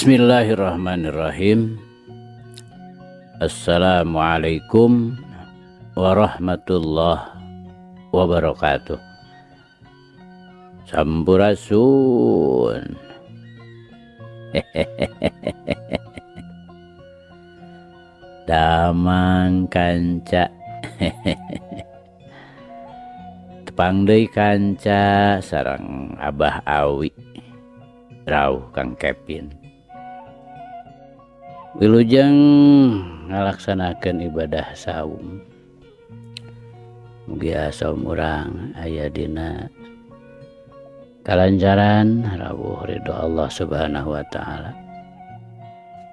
Bismillahirrahmanirrahim. Assalamualaikum warahmatullahi wabarakatuh. Sampurasun. Damang kanca. Tepang deui kanca sareng Abah Awi. Rauh Kang Kevin. Wilujeng ngalaksanakeun ibadah saum. Mugia saum urang aya dina kalancaran rawuh ridho Allah Subhanahu wa taala.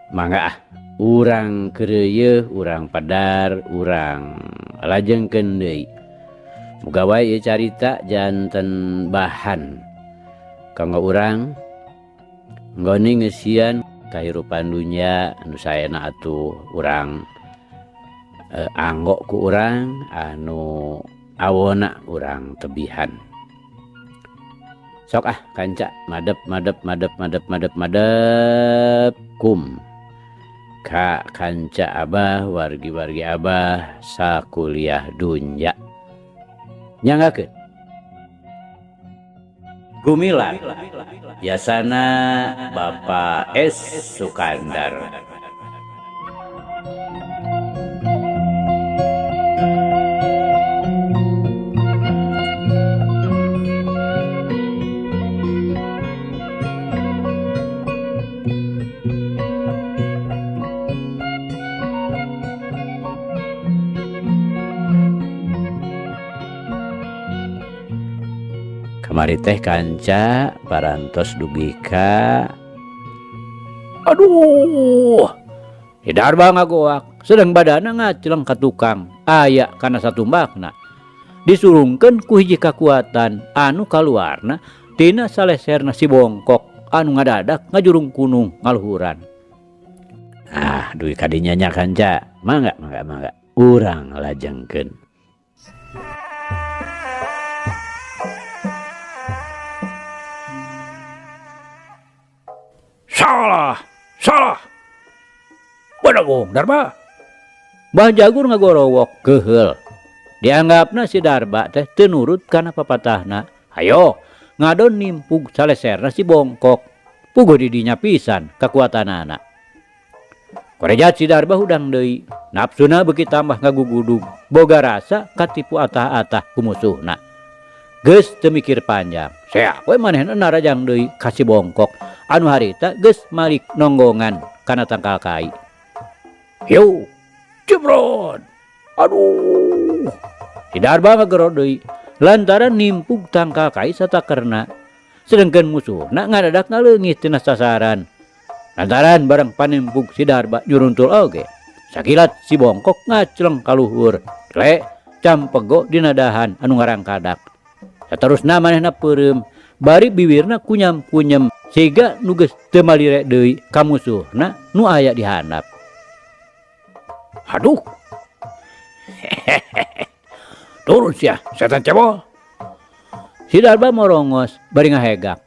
Mangga ah urang keureuyeung, urang padar, urang lajengkeun deui. Muga wae ieu carita janten bahan kanggo urang nggone ngeusian kahirupan dunya anu saena atuh urang anggo ku urang anu awona urang tebihan. Sok ah kanca madep madep madep madep madep madep kum ka kanca abah wargi-wargi abah sakuliah dunya. Nyanggakeun Gumilar Yasana Bapak S. Sukandar. Kamari teh kanca parantos dugi ka aduh hidar bangagoak sedang badana ngacleng ka tukang aya kana satumbakna disurungkeun ku hiji kakuatan anu kaluarna tina saleserna si bongkok anu ngadadak ngajurung kunung ngaluhuran. Ah dugi kadinya nya kanca mangga mangga mangga urang lajengkeun. Salah, salah. Bener bohong, Darba. Bah Jagur ngagorowok keheul. Dianggapna si Darba teh teu nurut kana papatahna. Hayo, ngadon nimpug saleserna si bongkok. Puguh di dinya pisan kakuatanana. Korejat si Darba hudang deui. Nafsuna beuki tambah ngagugudug. Boga rasa katipu atah-atah ku musuhna. Geus teu mikir panjang. Seak we manehna narajang deui ka si bongkok. Anu harita geus malik nonggongan kana tangkal kai. Yo, jebrot. Aduh. Si Darba ngagero deui lantaran nimpug tangkal kai satakerna. Sedengkeun musuhna ngadadak ngaleungit tina sasaran. Lantaran barang panimpug si Darba nyuruntul oge. Sakilat si bongkok ngacleng kaluhur. Le campego dina dahan anu ngarangkadak. Saterusna manehna peureum bari biwirna kunyam-kunyem siga nu geus teu malire deui ka musuhna nu aya di handap. Aduh. Turun sia setan cebol. Si Darba morongos bari ngahegak.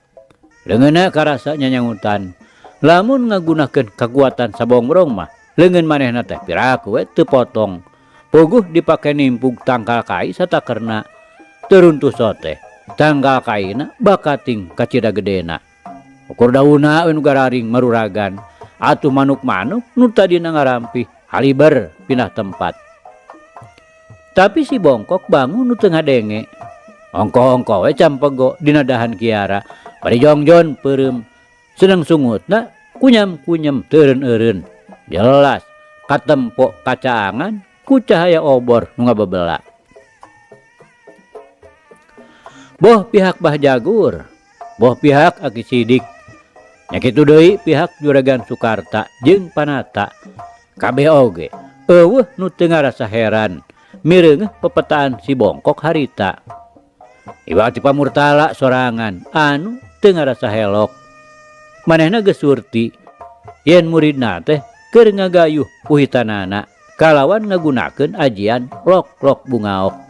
Leungeunna karasa nyanyangutan. Lamun ngagunakeun kakuatan sabongrong mah leungeun manehna teh piraku we teu potong. Puguh dipake nimpug tangkal kai satakerna. Teruntuh sote tangkal kaina bakating kacida gedena. Ukur dauna we nu gararing maruragan. Atuh manuk-manuk nu tadina ngarampih haliber pindah tempat. Tapi si bongkok bangun nu teu ngadenge. Ongkoh-ongkoh we campego dina dahan kiara. Bari jongjon peureum. Seneng sungutna kunyam-kunyem teureun-eureun. Jelas katempo kacaangan ku cahaya obor nu ngabebela. Boh pihak Bah Jagur, boh pihak Aki Sidik. Nya kitu deui pihak Juragan Sukarta jeung Panata. Kabeh oge eueuh nu teu ngarasa heran mireungeuh pepetaan si bongkok harita. Iwak ti pamurtala sorangan anu teu ngarasa helok. Manehna geus surti yen muridna teh keur ngagayuh puhitanana kalawan ngagunakeun ajian lok-lok bungaok.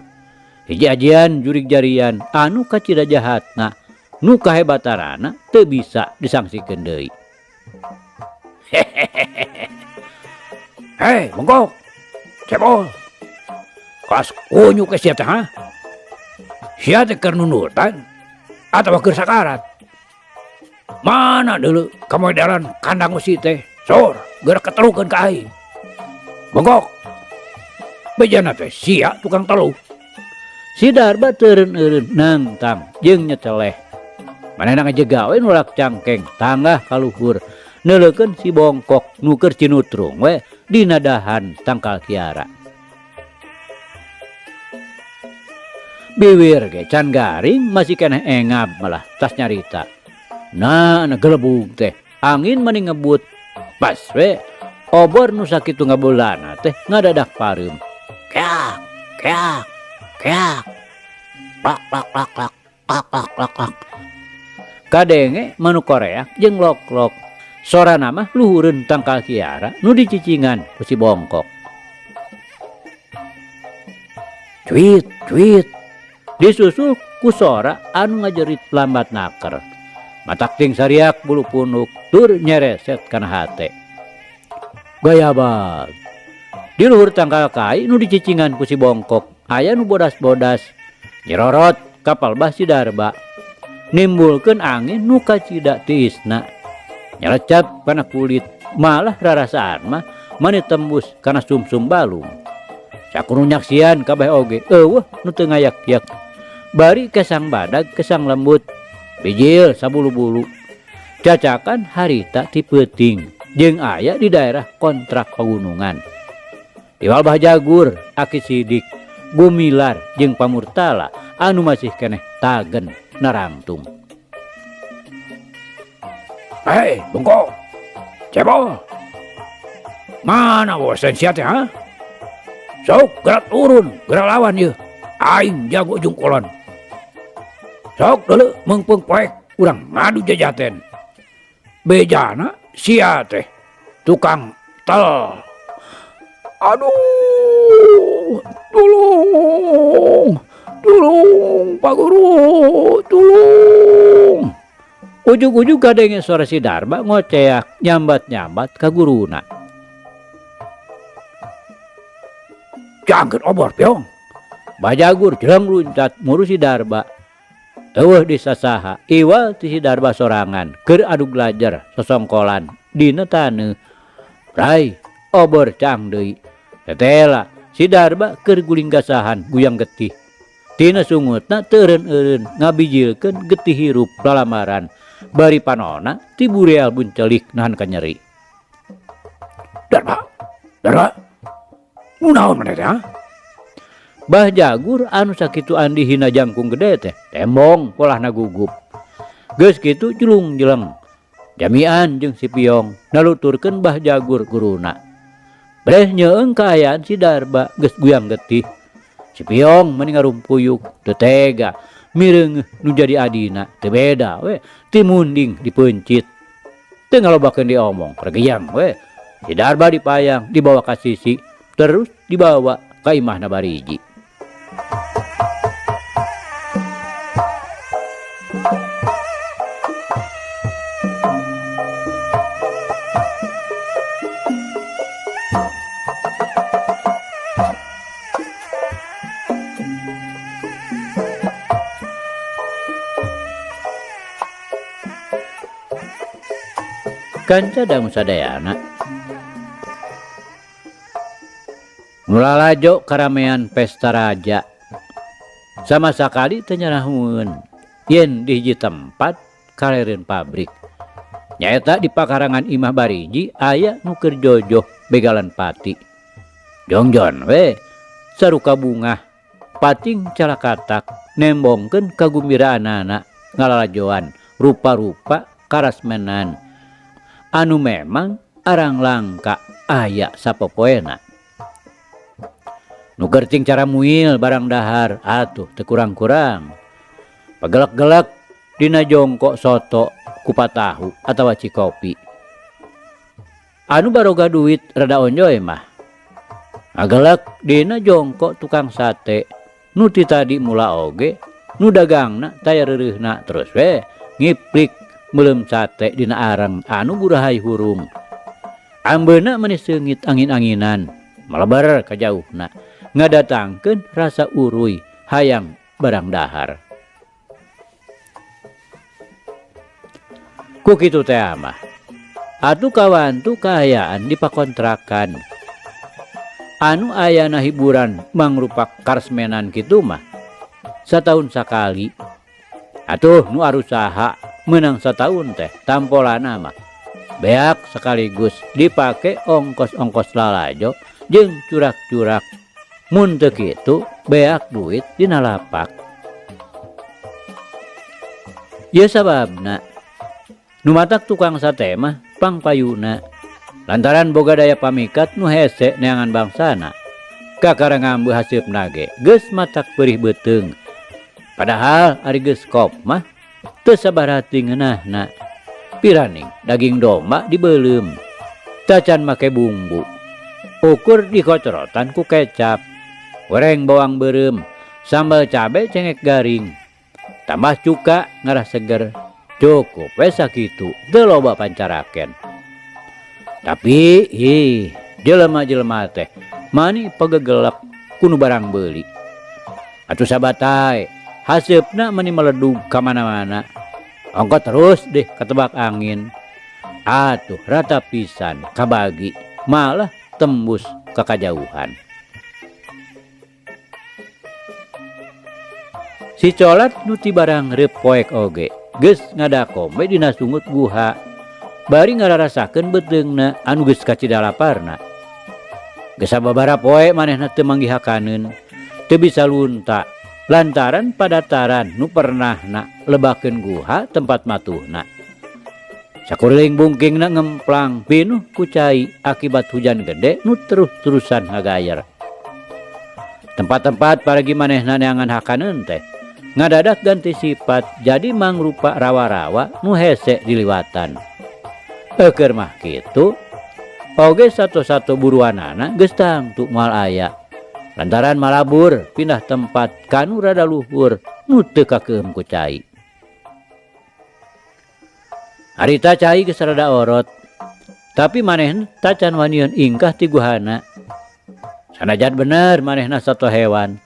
Hiji ajian jurig jarian anu kacida jahatna nu kahebatanana teu bisa disangsikeun deui. Hei, bongkok. Cebol. Kalas kunyuk ke sia teh, ha? Sia teh keur nundutan atawa keur sakarat. Mana deuleu kamodelan kandang wesi teh? Sor, geura ketelukeun ka aing. Bongkok. Bejana teh sia tukang teluh. Si Darba teu eureun-eureun nangtang jeung nyeceleh. Manehna ngajega we nulak cangkeng tanggah ka luhur neuleukeun si Bongkok nu keur cinutrung we dina dahan tangkal kiara. Biwir ge can garing masih keneh engab malah tas nyarita. Nah, na gelebug teh angin mani ngebut. Pas we obor nu sakitu ngabulana teh ngadadak pareum. Keak, keak, keak. Lak lak lak lak, lak lak lak lak. Kadenge manu koreak jeung lok-lok. Sorana mah luhureun tangkal kiara nu dicicingan ku si Bongkok. Cuit, cuit. Disusul ku sora anu ngajerit lambat naker. Matak ting sariak bulu punuk tur nyereset kana hate. Gayabag. Di luhur tangkal kai nu dicicingan ku si Bongkok aya nu bodas-bodas. Nyerorot kapal bah si Darba. Nimbulkeun angin nu kacida tiisna. Nyelecap kana kulit, malah rarasaan mah mani tembus kana sumsum balung. Sakuno nyaksian kabeh oge eueuh nu teu ngayak-yak. Bari kesang badag kesang lembut, bijil sabulu-bulu. Cacakan harita ti peuting jeung aya di daerah kontrak pagunungan. Iwal Bah Jagur, Aki Sidik, Gumilar jeung Pamurtala anu masih keneh tagen narangtung. Hei, bongkok. Cebol. Mana bosen sia teh, ha? Sok gerak turun, gerak lawan ieu. Aing jago jungkolan. Sok deuleu meungpeung poek urang ngadu jajaten. Bejana sia teh tukang tel. Aduh, tulung, tulung Pak Guru, tulung. Ujug-ujug kadenge suara si Darba ngoceak nyambat-nyambat ka guruna. Jangkeun obor piong. Bajagur jeleng luncat muru si Darba. Eueuh disasaha iwal ti si Darba sorangan keur adug lajer sosongkolan dina taneuh. Rai obor cang deui. Tetela si Darba keur guling gasahan guyang getih. Tina sungutna teu eureun-eureun ngabijilkeun getih hirup lalamaran. Bari panona ti bureal buncelik nahan kanyeri. Darba, Darba, kunaon maneh teh, ha? Bah Jagur anu sakitu andi hina jangkung gede teh, tembong polahna gugup. Geus kitu jelung-jeleng. Jamian jeung si Piong naluturkeun Bah Jagur guruna. Breh nyeung kaayaan si Darba geus guyang getih. Si Piong mani ngarumpuyuk teu tega mireungeuh nu jadi adina teu beda we ti munding dipeuncit. Teu ngalobakeun diomong regeyang we. Si Darba dipayang dibawa ka sisi terus dibawa ka imahna bariji. Kanca dangu sadayana. Mulalajo karamean pesta raja. Sama sakali teu nyarahueun yen di hiji tempat kalereun pabrik. Nyaeta di pakarangan imah bariji aya nu keur jojoh begalan pati. Jongjon we saruka bungah pating calakatak nembongkeun kagumbiraanana ngalalajoan rupa-rupa karasmenan anu memang arang langka aya sapopoena. Nu gercing cara muil barang dahar atuh teu kurang-kurang. Pagelek-gelek dina jongkok soto kupat tahu atawa cikopi. Anu baroga duit rada onjoy mah. Ngagelek dina jongkok tukang sate nu ti tadi mula oge nu dagangna taya reureuhna terus we ngiplik meuleum sate dina arang anu burahay hurung. Ambeuna meni seungit angin-anginan melebar ka jauhna ngadatangkeun rasa uruy hayang barang dahar. Ku kitu teh mah atuh kawantu kaayaan di pakontrakan. Anu ayana hiburan mangrupa karsmenan kitu mah sataun sakali. Atuh nu arusaha meunang sataun teh tampolana mah beak sekaligus dipake ongkos-ongkos lalajo jeung curak-curak. Mun teu kitu beak duit dina lapak. Ieu sababna nu matak tukang sate mah pangpayuna lantaran boga daya pamikat nu hese neangan bangsana. Kakara ngambu haseupna ge geus matak perih beuteung. Padahal ari geus kop mah teu sabarati ngeunahna. Piraning daging domba dibeuleum, tacan make bumbu, ukur dikocorotan ku kecap, goreng bawang beureum, sambal cabe cengek garing, tambah cuka ngarah seger. Cukup we sakitu, teu loba pancaraken. Tapi ih, jelema-jelema teh mani pagegelek ku nu barang beuli. Atuh sabatay haseupna mani meledug ka mana-mana. Ongko terus deh ketebak angin. Atuh rata pisan kabagi, malah tembus ke kajauhan. Si colat nu ti barang reup poek oge geus ngadakom we dina sungut guha. Bari ngararasakeun beuteungna anu geus kacida laparna. Geus sababaraha poe manehna teu manggihakaneun, teu bisa lunta lantaran padataran nu pernahna lebakeun guha tempat matuhna. Sakuriling bungkingna ngemplang pinuh ku cai akibat hujan gede nu terus-terusan ngagayer. Tempat-tempat paragi manehna neangan hakaneun teh ngadadak ganti sifat jadi mangrupa rawa-rawa nu hese diliwatan. Eukeur mah kitu, oge satu-satu buruanana geus tangtu moal aya. Lantaran malabur pindah tempat kanu rada luhur nu teu kakeum ku cai. Harita cai geus rada orot, tapi manehna tacan wanian ingkah ti guhana. Sanajan bener manehna sato hewan,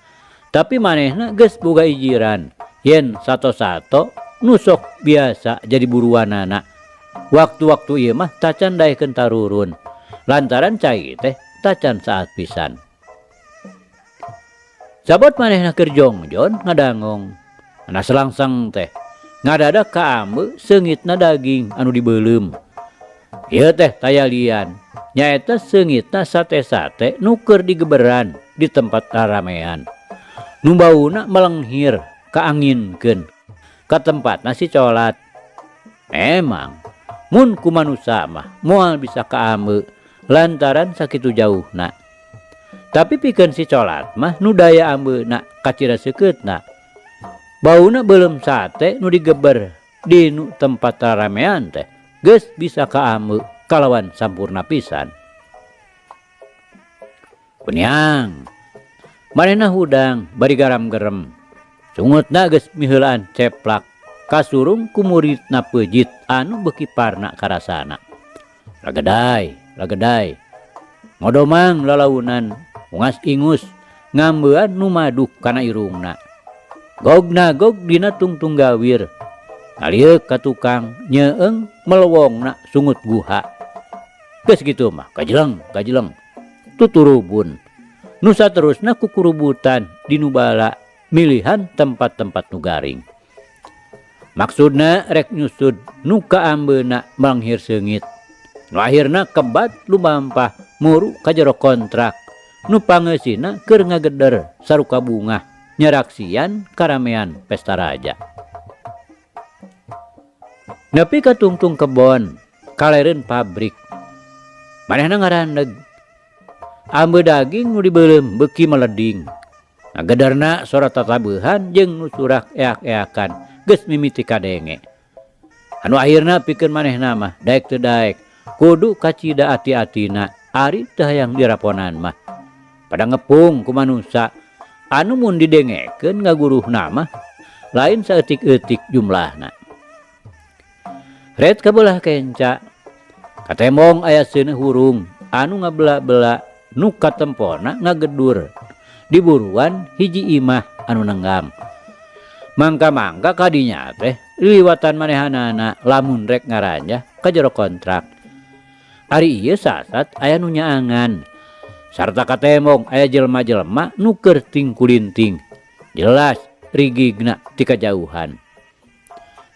tapi manehna geus boga ijiran yen sato-sato nu sok biasa jadi buruanana. Waktu-waktu ieu mah tacan daekeun tarurun, lantaran cai teh tacan saat pisan. Sabot manehna keur jongjon ngadangong. Ana selangsang teh ngadadak kaambe seungitna daging anu dibeuleum. Ieu teh tayalian, nyaeta seungitna sate-sate nu keur digeberan di tempat ramean. Nu bauna melenghir kaanginkeun ka tempatna si colat. Emang mun ku manusa mah moal bisa kaambe lantaran sakitu jauhna. Tapi pikeun si colat mah nu daya ambeuna kacira seukeutna. Bauna beuleum sate nu digeber di nu tempat ramean teh geus bisa kaambe kalawan sampurna pisan. Kuniang manehna hudang bari garam-gerem. Sungutna geus miheulaan ceplak kasurung ku muridna peujit anu beuki parna karasana. Lagedai, lagedai. Ngodomang lalaunan, ungas ingus, ngambean nu maduk kana irungna. Gogna gog dina tungtung gawir. Ngalieuk ka tukang nyeeng melewongna sungut guha. Geus kitu mah kajeleng, kajeleng. Tuturubun. Nu saterusna kukurubutan di nu bala milihan tempat-tempat nu garing. Maksudna rek nyusud nu kaambeuna manghir seungit. Nu akhirna kebat lumampah muru ka jero kontrak. Nu pangeusina keur ngageder saruka bungah nyeraksian karamean pesta raja. Nepi ka tungtung kebon, kalereun pabrik. Manehna ngarandeg. Ambe daging nu dibeuleum beuki meleding. Ngagederna sora tatabehan jeung nu surak eak-eakan geus mimiti kadenge. Anu akhirna pikeun manehna mah daek teu daek kudu kacida ati-atina ari teu hayang diraponan mah. Pada ngepung ku manusa anu mun didengekeun ngaguruhna mah lain saeutik-eutik jumlahna. Red kabelah kenca. Katembong aya seuneu hurung anu ngabela-bela nu katempona ngagedur di buruan hiji imah anu nenggang. Mangka-mangka kadinya teh liwatan manehanana lamun rek ngaranjah ka jero kontrak. Ari ieu sasat aya nu nyaangan sarta katembong aya jelema-jelema nu keur tingkulinting. Jelas rigigna ti kajauhan.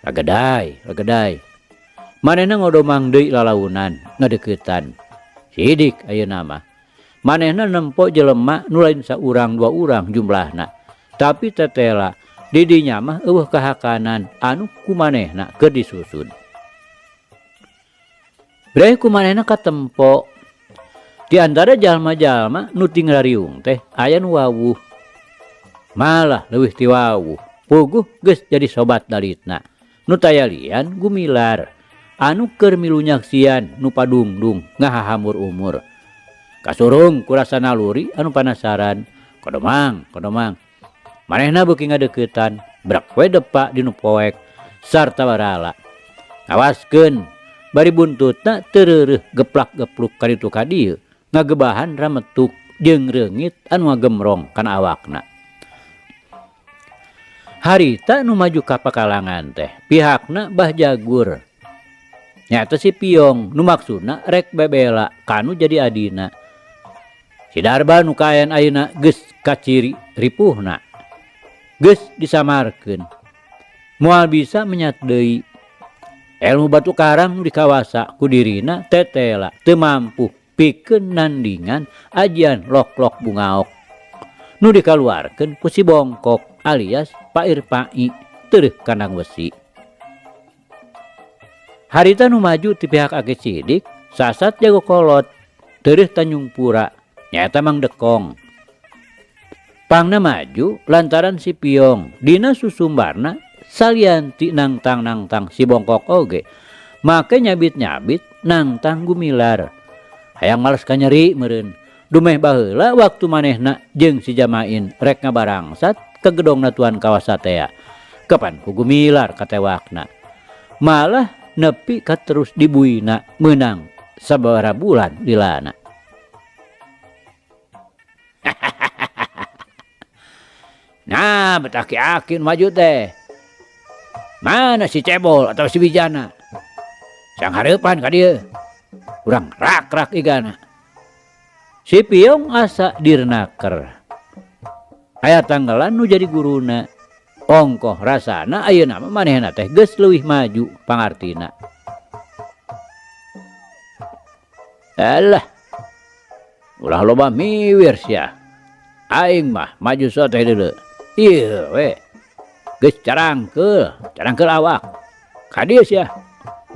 Lagedai, lagedai. Manehna ngodomang deui lalaunan ngadeuketan. Sidik ayeuna mah. Manehna nempo jelema nu lain saurang dua urang jumlahna. Tapi tetela di dinya mah eueuh kahakanan anu kumanehna keur disusun. Breh kumanehna katempo. Di antara jalma-jalma nu tingrariung teh aya nu wawuh. Malah leuwih ti wawuh, puguh geus jadi sobat dalitna. Nu tayalian gumilar, anu keur milu nyaksian nu padungdung ngahahamur umur. Kasurung ku rasa naluri anu panasaran, kodomang, kodomang. Manehna beuki ngadeuketan, brek we depa di nu poek sarta barala. Ngawaskeun bari buntutna teu reureuh geplak-gepluk ka ditu ka dieu, ngagebahan rametuk jeung reungit anu ngagemrong kana awakna. Harita nu maju ka pakalangan teh pihakna Bah Jagur. Nyaeta si Piong nu maksudna rek bebela kanu jadi adina. Si Darba nu kaayaan ayeuna geus kaciri ripuhna. Geus disamarkeun. Moal bisa menyat deui. Elmu batu karang nu dikawasa ku dirina tetela teu mampu pikeun nandingan ajian lok-lok bungaok. Nu dikaluarkeun ku si Bongkok alias Pair Pai tereuh kandang wesi. Harita nu maju ti pihak Aki Sidik sasat jago kolot tereuh Tanjung Pura nyaeta Mang Dekong. Pangna maju lantaran si Piong dina susumbarna salianti nangtang-nangtang si Bongkok oge make nyabit-nyabit nangtang gumilar. Hayang males kanyeri meureun. Dumeh baheula waktu manehna jeung si Jamain rek ngabarangsat ke gedongna Tuan Kawasa tea. Kapan ku gumilar katewakna. Malah nepi ka terus dibuina meunang sababaraha bulan lilana. Nah, betaki-aki nu maju teh. Mana si Cebol atau si Wijana? Sang hareupan ka dieu. Urang rak-rak igana. Si Piong asa dirnaker. Aya tanggalan nu jadi guruna. Ongkoh rasana ayeuna mah manehna teh geus leuwih maju pangartina. Alah. Ulah loba miwir sia. Aing mah maju soteh deuleu. Ieu we. Geus carangkeul, carangkeul awak. Ka dieu sia.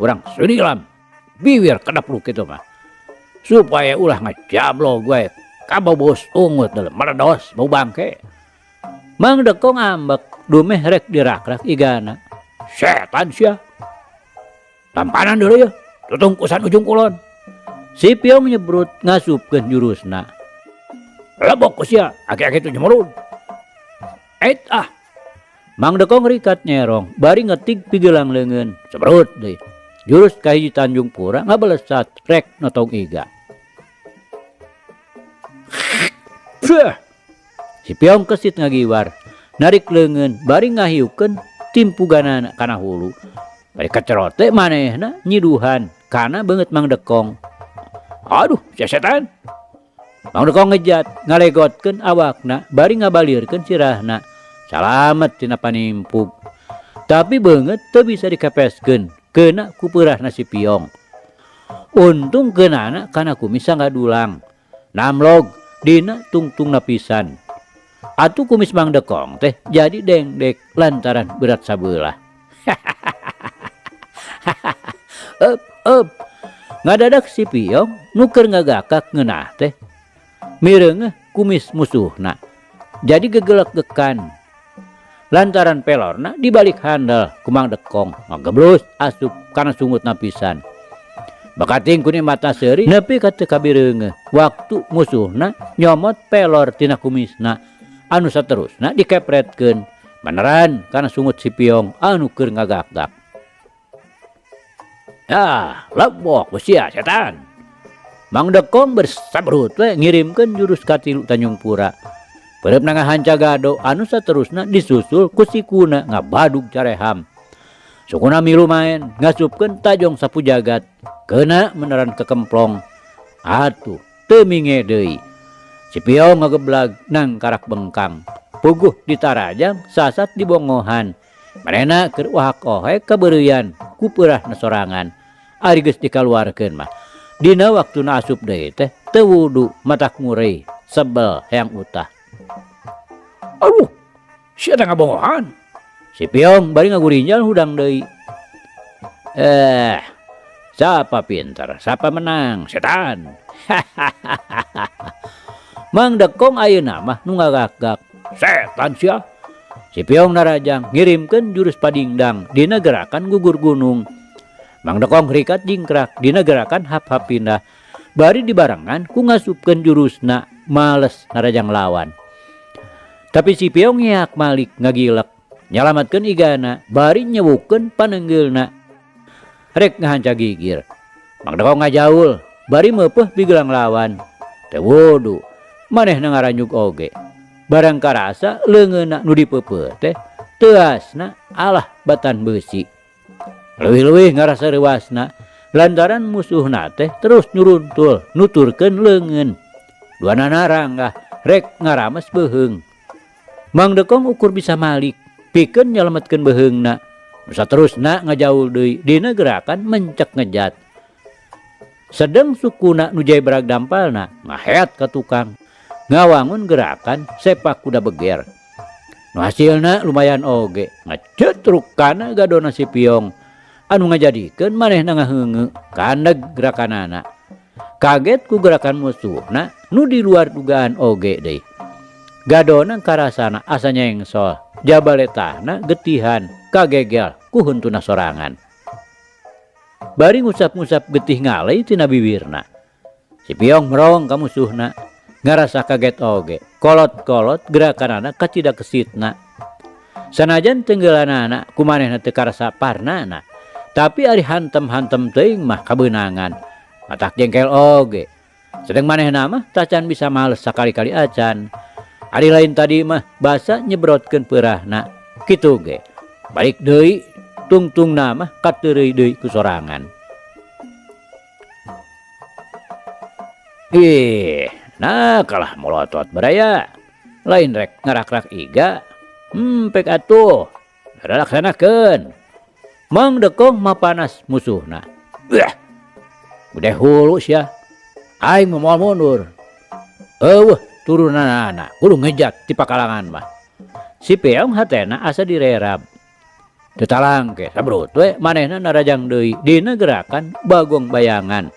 Urang sunilam. Biwir kedepluk kitu mah. Supaya ulah ngajablog we. Kabobos ungut deuleu meledos bau bangke. Mang Dekong ambek dumeh rek dirakrak igana. Setan sia. Tampanan deuleu yeuh, tutungkusan ujung kulon. Si Piong nyebrut ngasupkeun jurusna. Lebok ku sia, aki-aki tu nyemurun. Et ah. Mang Dekong rikat nyerong, bari ngetig pigelang leungeun. Sebrut deui. Jurus kahiji Tanjung Pura ngabalesat rek notong iga. Puh. Si Piong kesit ngagiwar, narik leungeun bari ngahiukeun timpuganana kana hulu. Bari kacerote manehna nyiduhan kana beungeut Mang Dekong. Aduh, sia setan. Mang Dekong ngejat, ngalegotkeun awakna bari ngabalirkeun sirahna. Salamet tina panimpug. Tapi beungeut teu bisa dikepeskeun, keuna ku peurahna si Piong. Untung keunana kana kumis sanggadulang. Namlog dina tungtungna pisan. Atuh kumis Mang Dekong teh jadi dengdek lantaran berat sabeulah. Eup, eup. Ngadadak si Piong nu keur ngagakak ngeunah teh mireungeuh kumis musuhna. Jadi gegelek-gekan. Lantaran pelorna dibalik handel ku Mang Dekong ngageblus asup kana sungutna pisan. Bakating ku mata seuri nepi ka teu kabireungeuh waktu musuhna nyomot pelor tina kumisna anu saterusna dikepretkeun beneran kana sungut si Piong anu keur ngagak-gak. Ah, lebok sia setan. Mang Dekong bersabrut we ngirimkeun jurus katilu Tanjung Pura. Peureupna ngahanca gado anu saterusna disusul ku sikuna ngabadug careham. Sukuna milu maen ngasupkeun tajong sapu jagat kena meneran kekemplong. Atuh teu minge deui. Si Piong ngageblag nangkarak bengkang. Puguh ditarajang sasat dibongohan. Manehna keur wahak ohe kabeureuyan ku peurahna sorangan. Ari geus dikaluarkeun mah. Dina waktuna asup deui teh teu wudu matak ngurei sebel hayang utah. Aduh, sia teh ngabongohan. Si Piong bari ngagurinjal hudang deui. Siapa pintar, siapa menang, setan. Mang Dekong ayeuna mah nu ngagak-gak. Setan sia. Si Piong narajang ngirimkeun jurus padingdang dina gerakan gugur gunung. Mang Dekong rikat jingkrak dina gerakan hap-hap pindah. Bari dibarengan ku ngasupkeun jurusna males narajang lawan. Tapi si Piong ngeak malik ngagilek nyalamatkeun igana bari nyewukeun panenggeulna. Rek ngahanca gigir. Mang Dekong ngajaul bari meupeuh pigelang lawan. Teu wudu manehna ngaranjug oge. Barang karasa leungeunna nu dipeupeuh teh teuasna alah batan beusi. Leuwih-leuwih ngarasa reuasna lantaran musuhna teh terus nyuruntul nuturkeun leungeun. Duanana ranggah rek ngarames beuheung. Mang Dekong ukur bisa malik pikeun nyalametkeun beuheungna. Nu saterusna ngajaul deui dina gerakan mencek ngejat. Sedeng sukuna nu jebrag dampalna ngaheat ka tukang. Ngawangun gerakan sepak kuda beger. Nu hasilna lumayan oge, ngacetruk kana gadona si Piong anu ngajadikeun manehna ngaheungeu kandeg gerakanana. Kaget ku gerakan musuhna nu di luar dugaan oge deui. Gadona karasana asa nyengsol, jabaletahna getihan kagegel ku huntuna sorangan. Bari ngusap-ngusap getih ngalei tina bibirna. Si Piong merong ka musuhna. Ngarasa kaget oge, kolot-kolot gerakanana kacida kesitna. Sanajan tenggelanana kumanehna teu karasa parnana, tapi ari hantem-hantem teuing mah kabeunangan. Matak jengkel oge. Sedeng manehna mah tacan bisa males sakali-kali acan. Ari lain tadi mah basa nyebrotkeun peurahna. Kitu ge. Balik deui tungtungna mah kateureuy deui ku sorangan. Ih, nah kalah molotot baraya. Lain rek ngarak-rak iga. Pek atuh. Laksanakeun. Mang Dekong mapanas musuhna. Wah. Gede hulu sia. Aing mah moal mundur. Eueuh turunanana kudu ngejat ti pakalangan mah. Si Peong hatena asa direrab. Teu talangke sabrut we manehna narajang deui dina gerakan bagong bayangan.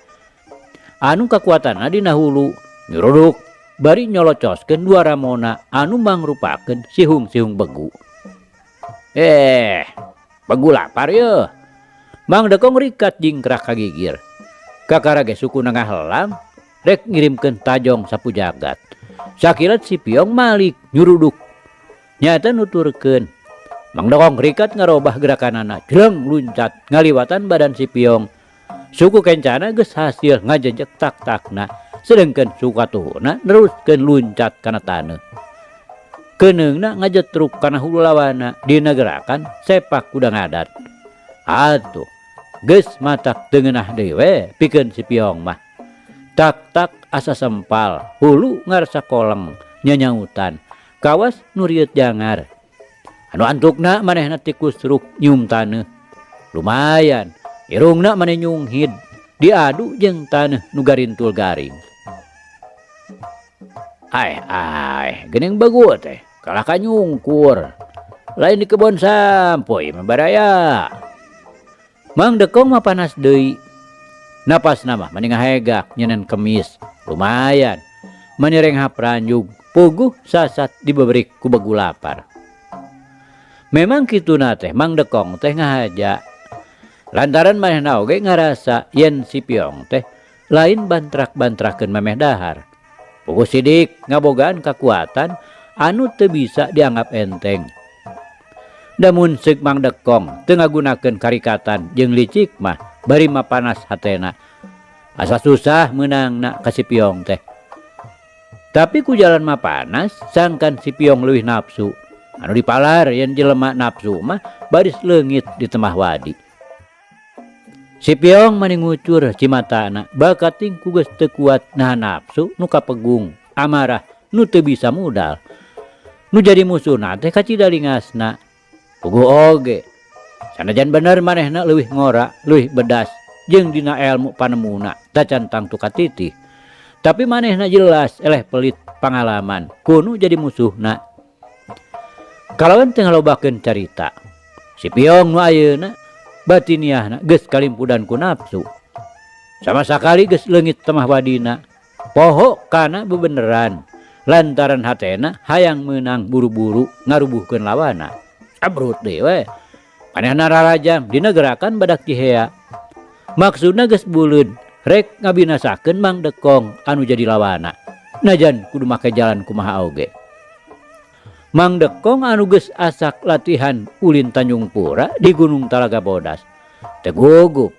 Anu kakuatanna dina hulu nyuruduk bari nyolocoskeun dua ramona anu mangrupakeun sihung-sihung begu. Begu lapar yeuh. Mang Dekong rikat jingkrak kagigir. Kakara ge sukuna ngahelang rek ngirimkeun tajong sapu jagat. Sakilat si Piong malik nyuruduk. Nyata nuturkeun. Mang Dekong rikat ngarobah gerakanana, jleng luncat ngaliwatan badan si Piong. Suku kencana geus hasil ngajejek tak-takna, sedengkeun suku katuhuna neruskeun luncat kana taneuh. Keuneungna ngajetruk kana hulu lawana dina gerakan sepak kuda ngadat. Atuh, geus matak teu ngeunah deui we pikeun si Piong mah. Tak-tak asa sempal, hulu ngarasa koleng, nyanyautan, kawas nu rieut jangar. Anu antukna manehna tikusruk nyium taneuh. Lumayan, irungna maneh nyunghid, diadu jeung taneuh nu garintul garing. Ai ai, geuning begu teh, kalah ka nyungkur. Lain di kebon sampo ieu mah baraya. Mang Dekong mah panas deui. Napasna mah mani ngahegak nyenen kemis. Lumayan, mani renghap ranjug, puguh sasat dibeberik ku begu lapar. Memang kituna teh Mang Dekong teh ngahaja. Lantaran manehna oge ngarasa yen si Piong teh lain bantrak-bantrakeun memeh dahar. Puguh sidik ngabogaan kakuatan anu teu bisa dianggap enteng. Damun seuk Mang Dekong teu ngagunakeun karikatan jeung licik mah Bari mapanas hatena. Asa susah meunangna ka si Piong teh. Tapi ku jalan mapanas sangkan si Piong leuwih nafsu. Anu dipalar yen jelema nafsu mah baris leungit di temah wadi. Si Piong mani ngucur cimatana bakating ku geus teu kuat nahan nafsu nu kapegung amarah nu teu bisa mudal. Nu jadi musuhna teh kacida lingasna. Puguh oge. Sanajan bener manehna leuwih ngora, leuwih bedas jeung dina elmu panemuna tacan tangtu katitih. Tapi manehna jelas eleh pelit pangalaman kunu jadi musuhna. Kalawan teu ngalobakeun carita. Si Piong nu ayeuna batiniahna geus kalimpudan ku nafsu. Sama sakali geus leungit temah wadina. Poho kana bebeneran lantaran hatena hayang meunang buru-buru ngarubuhkeun lawana. Abrut deui we. Manehna rarajang dina gerakan badak cihea. Maksudna geus buleud rek ngabinasakeun Mang Dekong anu jadi lawana. Najan kudu make jalan kumaha oge. Mang Dekong anu geus asak latihan ulin Tanjung Pura di Gunung Talaga Bodas. Teu gugup.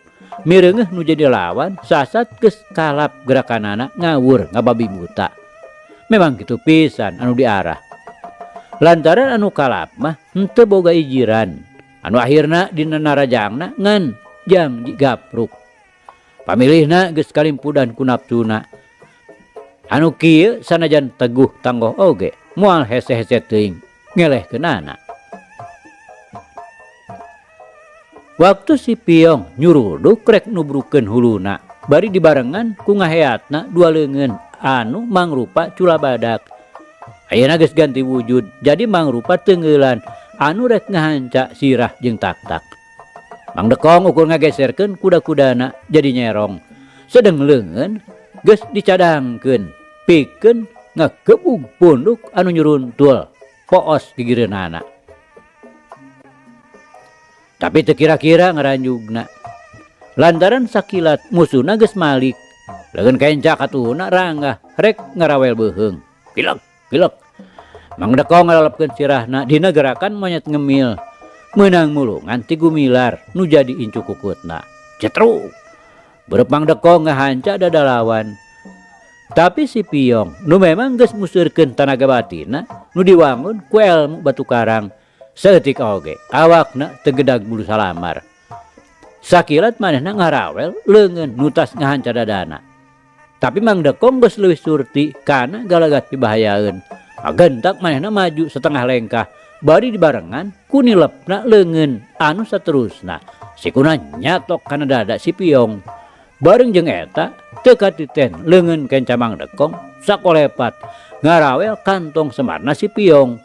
Mireungeuh nu jadi lawan sasat geus kalap gerakanana ngawur ngababi buta. Memang kitu pisan anu diarah. Lantaran anu kalap mah henteu boga ijiran. Anu akhirna dina narajangna ngan jang gapruk. Pamilihna geus kalimpudan ku nafsuna. Anu kieu sanajan teguh tanggoh oge moal hese-hese teuing ngelehkeunana. Waktu si Piong nyuruduk rek nubrukeun huluna bari dibarengan ku ngaheatna dua leungeun anu mangrupa cula badak. Ayeuna geus ganti wujud jadi mangrupa teungeulan anu rek ngahanca sirah jeung taktak. Mang Dekong ukur ngageserkeun kuda-kudana jadi nyerong. Sedeng leungeun geus dicadangkeun pikeun ngagebug punduk anu nyuruntul poos gigireunana. Tapi teu kira-kira ngaranjugna. Lantaran sakilat musuhna geus malik. Leungeun kenca katuhuna ranggah rek ngarawel beuheung. Pilek, pilek. Mang Dekong ngalalepkeun sirahna dina gerakan monyet ngemil. Meunang mulungan ti gumilar nu jadi incu kukutna. Cetruk. Beureum Mang Dekong ngahanca dada lawan. Tapi si Piong nu memang geus museurkeun tanaga batinna nu diwangun ku elmu batu karang. Saeutik oge awakna teu gedag bulu salamar. Sakilat manehna ngarawel leungeun nu tas ngahanca dadana. Tapi Mang Dekong geus leuwih surti kana galagat pibahayaeun. Agentak manehna maju setengah lengkah bari dibarengan ku nilepna leungeun anu saterusna. Sikuna nyatok kana dada si Piong. Bareng jeung eta teu katiten leungeun kenca Mang Dekong sakolepat ngarawel kantong semarna si Piong.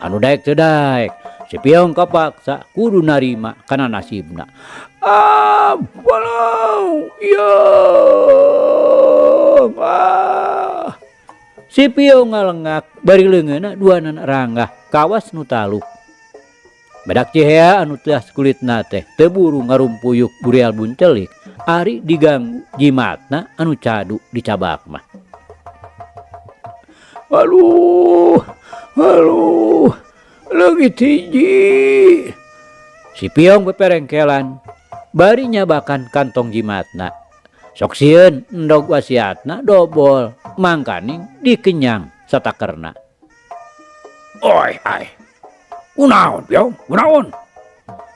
Anu daek teu daek, si Piong kapaksa kudu narima kana nasibna. Ah, walau, ya, ah. Si Piong ngalengak bari leungeunna duanana ranggah kawas nu taluk. Badak cihea anu teuas kulitna teh teu buru ngarumpuyuk burial buncelik, ari diganggu jimatna anu cadu dicabak mah. Aduh, aduh, leungit hiji. Si Piong beperengkelan bari nyabakan kantong jimatna. Sok sieun endog wasiatna dobol mangkaning dikenyang satakerna. Oi, ai. Kunaon, Piong? Kunaon?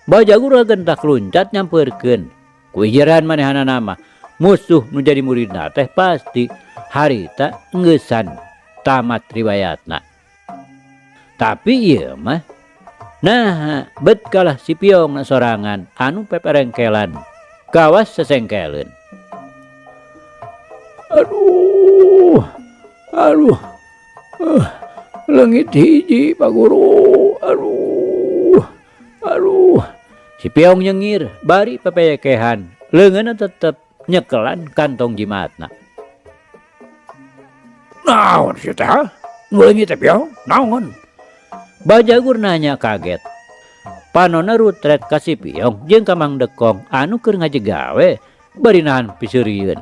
Bajagur gentak luncat nyampeurkeun. Ku ijiran manehanana mah musuh nu jadi muridna teh pasti harita engeusan tamat riwayatna. Tapi ieu mah nah bet kalah si Piong na sorangan anu peperengkelan kawas sesengkeleun. Aduh, aduh, leungit hiji Pak Guru, aduh, aduh. Si Piong nyengir bari pepekehan, leungeunna tetep nyekelan kantong jimatna. Naon sih teh? Nu leungit teh Piong? Naon? Bajagur nanya kaget. Panona rutret ka si Piong jeung ka Mang Dekong anu keur ngajegawe bari nahan piseurieun.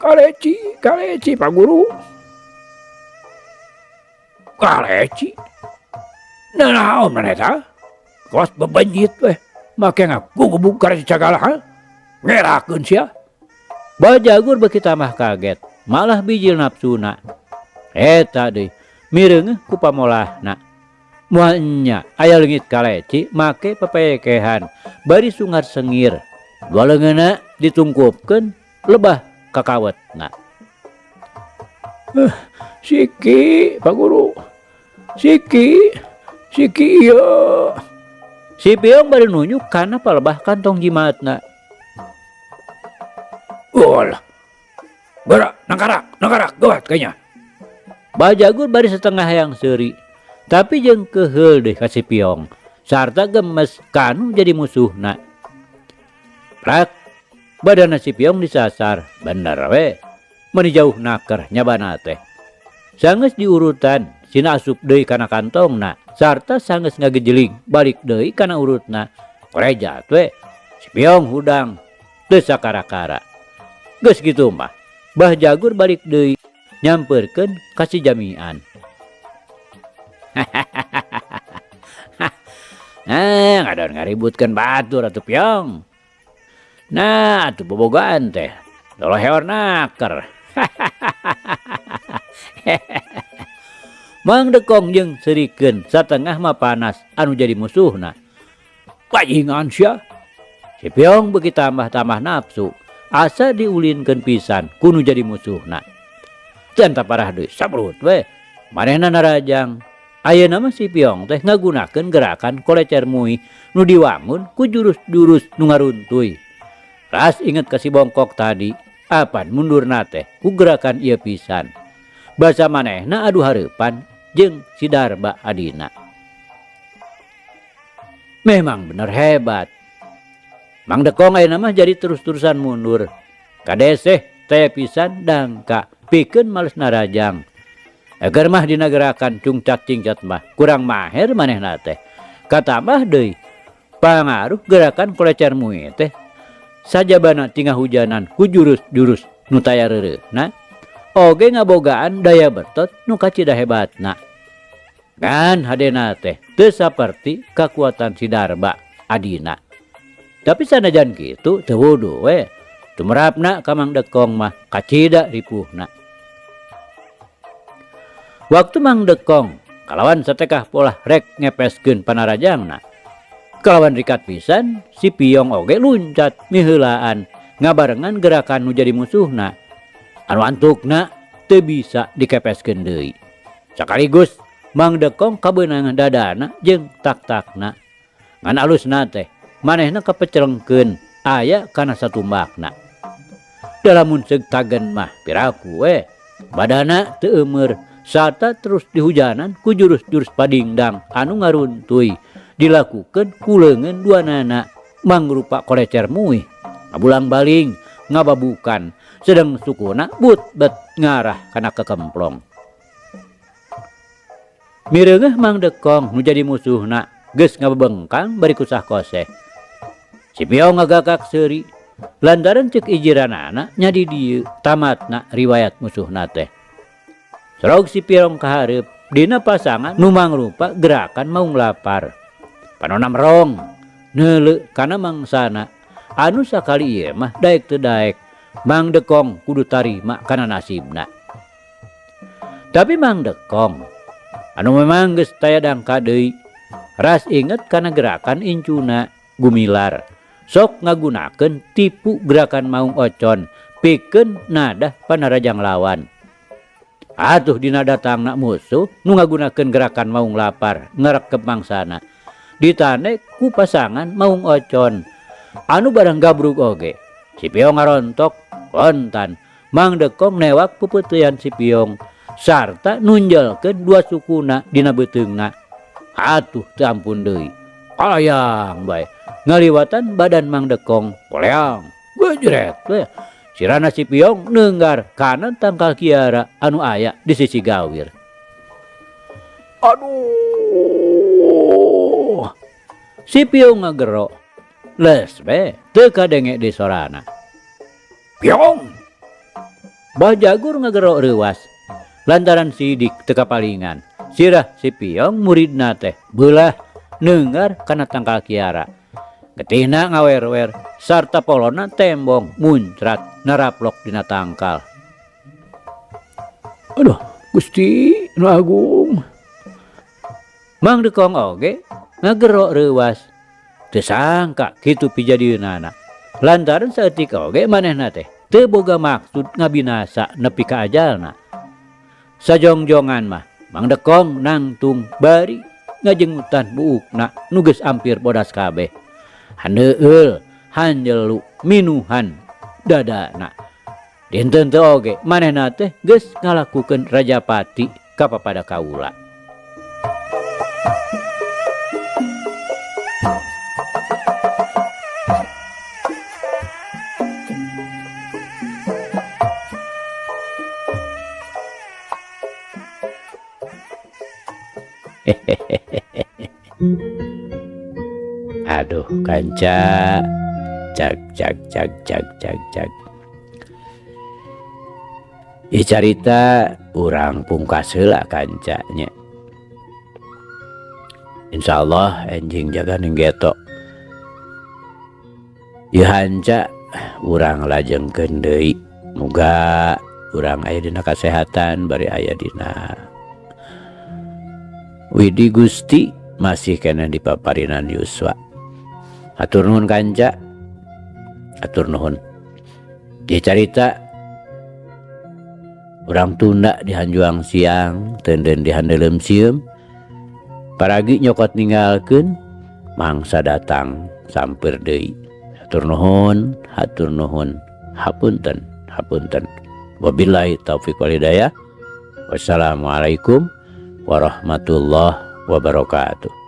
Kaleci, kaleci Pak Guru. Kaleci. Nah, naon maneh tah? Kos bebenyit weh. Make ngagugebug kana si cagala ha? Ngerakeun sia. Bajagur beuki tambah kaget, malah bijil nafsuna. Eta deui, mireungeuh ku pamolahna. Moal enya aya leungit kaleci make pepekehan bari sungar sengir. Dua leungeunna ditungkupkeun lebah kakawetna. Siki, Pak Guru. Siki, siki ieu. Si Piong bari nunjuk kana palebah kantong jimatna. Walah. Gerak, nangkarak, nangkarak, gawat kayaknya. Bajagur bari setengah yang seuri, tapi jeung keheul deui ka si Piong, sarta gemes kanu jadi musuhna. Prak, badana si Piong disasar, bener we. Meuni jauh naker nyabana teh. Sanggeus diurutan, sina asup deui kana kantongna, sarta sanggeus ngagejeling balik deui kana urutna. Korejat we, si Piong hudang, teu sakara-kara. Geus kitu mah, Bah Jagur balik deui nyamperkeun ka si Jamian. Nah, ngadon ngaributkeun batur atuh Piong. Nah, atuh bobogaan teh, loloheor naker. Mang Dekong jeung seurikeun satengah mah panas anu jadi musuhna. Bajingan sia. Si Piong beuki tambah-tambah nafsu, asa diulinkeun pisan ku nu jadi musuhna. Teu anta parah deui, sabrut we. Manehna narajang. Ayeuna mah si Piong teh ngagunakeun gerakan kolecer muih nu diwangun ku jurus-jurus nu ngaruntuy. Ras inget ka si Bongkok tadi, apan mundurna teh ku gerakan ieu pisan. Basa manehna adu hareupan jeung si Darba adina. Memang bener hebat. Mang Dekong ayeuna mah jadi terus-terusan mundur. Kadeseh teh pisan dangka pikeun males narajang. Eger mah dina gerakan cungcat-cingcat mah kurang maher manehna teh. Katambah deui pangaruh gerakan kolecer muih teh sajabana tingah hujanan ku jurus-jurus nu taya reureuhna oge ngabogaan daya betot nu kacida hebatna. Ngan hadena teh teu saperti kakuatan si Darba adina. Tapi sanajan kitu teu wuduh we. Tumerapna ka Mang Dekong mah kacida ripuhna. Waktu Mang Dekong kalawan satekah polah rek ngepeskeun panarajangna. Kalawan rikat pisan si Piong oge luncat miheulaan ngabarengan gerakan nu jadi musuhna. Anu antukna teu bisa dikepeskeun deui. Sakaligus Mang Dekong kabeunangan dadana jeung tak-takna. Ngan alusna teh manehna kapecelengkeun aya kana satumbakna. Da lamun seug tagen mah piraku we. Badana teu eumeur sarta terus dihujanan ku jurus-jurus padingdang anu ngaruntuy dilakukeun ku leungeun duanana mangrupa kolecer muih ngabulang-baling ngababukan sedeng sukuna but-bet ngarah kana kekemplong. Mireungeuh Mang Dekong nu jadi musuhna geus ngabebengkang bari kusah koseh. Si Piong ngagagak seuri lantaran ceuk ijiranana nya di dieu tamatna riwayat musuhna teh. Sorog si Piong kahareup dina pasangan nu mangrupa gerakan maung lapar. Panona merong neuleu kana mangsana anu sakali ieu mah daek teu daek Mang Dekong kudu tarima kana nasibna. Tapi Mang Dekong anu memang geus taya dangka deui ras inget kana gerakan incuna gumilar sok ngagunakeun tipu gerakan maung ocon pikeun nadah panarajang lawan. Atuh dina datangna musuh nu ngagunakeun gerakan maung lapar ngarekep mangsana ditane ku pasangan maung ocon anu barang gabrug oge. Si Piong ngarontok kontan Mang Dekong newak pepeutean si Piong sarta nunjelkeun dua sukuna dina beuteungna. Atuh teu ampun deui. Kalayang bae ngaliwatan badan Mang Dekong koleang gejret we. Sirana si Piong neunggar kana tangkal kiara anu aya di sisi gawir. Aduh. Si Piong ngagero. Les we teu kadenge di sorana. Piong. Bah Jagur ngagero reuas lantaran sidik teu kapalingan. Sirah si Piong muridna teh beulah neunggar kana tangkal kiara. Getihna ngawer-wer sarta polona tembong muncrat naraplok dina tangkal. Aduh, Gusti Nu Agung. Mang Dekong oge ngagero reuwas. Teu sangka kitu pijadieunana. Lantaran saeutik oge manehna teh teu boga maksud ngabinasa nepi ka ajalna. Sajongjongan mah Mang Dekong nangtung bari ngajengutan buukna nu geus ampir bodas kabeh. Handeueul, hanjelu, minuhan dadana. Dinten teu oge manehna teh geus ngalakukeun rajapati ka papada kaula. Aduh kanca, cak cak cak cak cak cak. Ieu carita urang pungkas heula kanca nya. Insyaallah enjing jaga ning geto. Ieu hanca urang lajengkeun deui. Muga urang aya dina kasehatan bari aya dina Widi Gusti masih keneh di paparinan Yuswa. Hatur nuhun kanca. Hatur nuhun. Ieu carita urang tunda di hanjuang siang, teunden di handeuleum sieum. Paragi nyokot ninggalkeun mangsa datang sampeur deui. Hatur nuhun, hatur nuhun. Hapunten, hapunten. Wabillahi taufik wal hidayah. Wassalamualaikum warahmatullahi wabarakatuh.